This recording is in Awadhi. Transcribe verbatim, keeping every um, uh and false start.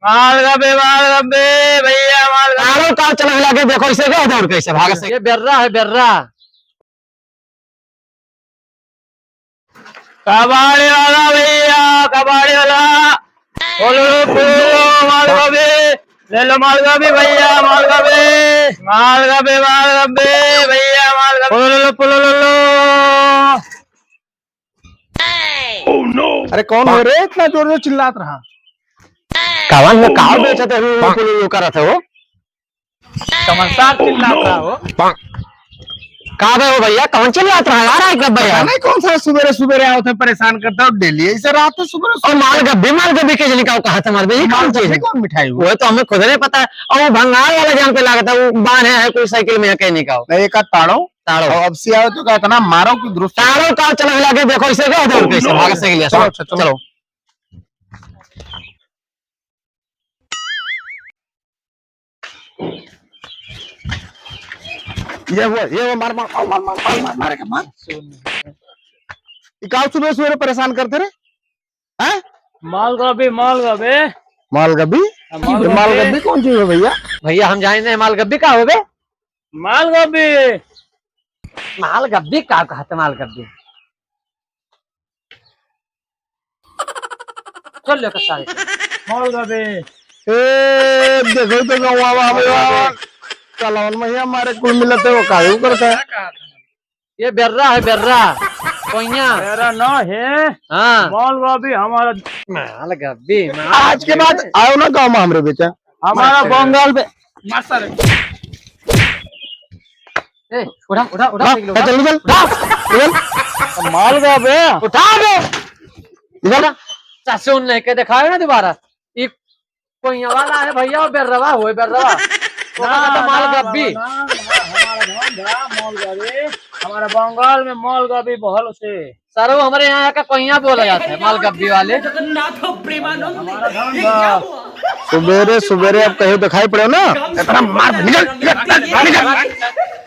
माल गब्बी, माल गब्बी, भइया, माल गब्बी। तारो का चलने लगे, देखो इसे क्या दौड़ कैसे भाग से। ये बेर्रा है, बेर्रा। कबाड़ी वाला भइया, कबाड़ी वाला। बोलो, बोलो, माल गब्बी। ले लो माल गब्बी भइया, माल गब्बी। माल गब्बी, माल गब्बी, भइया, माल गब्बी। बोलो, लो, लो, लो, लो। अरे कौन हो रे, इतना जोर से चिल्लात रहा? कवन हो, का बेचत है, वो, वो, वो करत है वो? कवन सार चिल्लात रहा हो? का बे हो भइया, कवन चिल्लात रहा यार, आज भइया? पता नहीं कौन सा सुबेरे सुबेरे आवत है, परेशान करता है, daily ऐसे रात है सुबेरे और सुबेरे। माल गब्बी, माल गब्बी के जनी का कहा था, माल गब्बी, ये माल कौन चीज गब्बी है? कौन मिठाई हो? वो तो हमें खुद नहीं पता। और वो भंगार वाला जान पे लागत है, वो बांधे है कोई साइकिल में, कहीं नहीं का हो। नहीं, एक आध ताड़ो। ताड़ो। और अब से आओ तो का इतना मारो कि दुरुस्त। ताड़ो का चला लगे, देखो इसे क्या होता है, कैसे भाग से गया। चलो, चलो, चलो। चलो। ये वो, ये वो, मार, मार, मार, मार, मार, मार, मार, मार, मार, मार। ये काऊ सुबह सुबह परेशान करते रे? हैं? माल गब्बी, माल गब्बी। माल गब्बी? हाँ, माल ये माल गब्बी। गब्बी कौन चीज है भइया? भइया, हम जाने नहीं, माल गब्बी का होबे? माल गब्बी। माल गब्बी का कहते, माल गब्बी? चल ले सारे। माल गब्बी। ए, देखो तो गाँव आवा, आवा, आवा। कलवन में ही हमारे कुल मिलते हो, काहे करता है? ये बेर्रा है, बेर्रा। कोइया। बेर्रा ना है। हाँ। माल गब्बी हमारा। माल गब्बी, माल आज के बाद आओ ना गाँव में हमरे बेटा। हमारा बंगाल में। मार सारे। ए, उठा, उठा, उठा, हाँ, निकल, उठा। चल, निकल। उठा। निकल। माल गब्बी। उठा बे। निकल। चाचा, उन नहीं के दिखाए ना दोबारा। ई कोइया वाला है भइया, वो बेर्रवा होए, बेर्रवा। वो ना, कहता माल ना, गब्बी। ना, ना, हमारा धंधा माल गब्बी। हमारा बंगाल में माल गब्बी बहल से। सर, वो हमारे यहाँ का कोइया बोला जाता है, माल गब्बी वाले। जगन्नाथ प्रेमानंद, हमारा धंधा। सुबेरे, सुबेरे अब कहीं दिखाई पड़े ना, इतना मार, निकल, निकल, निकल।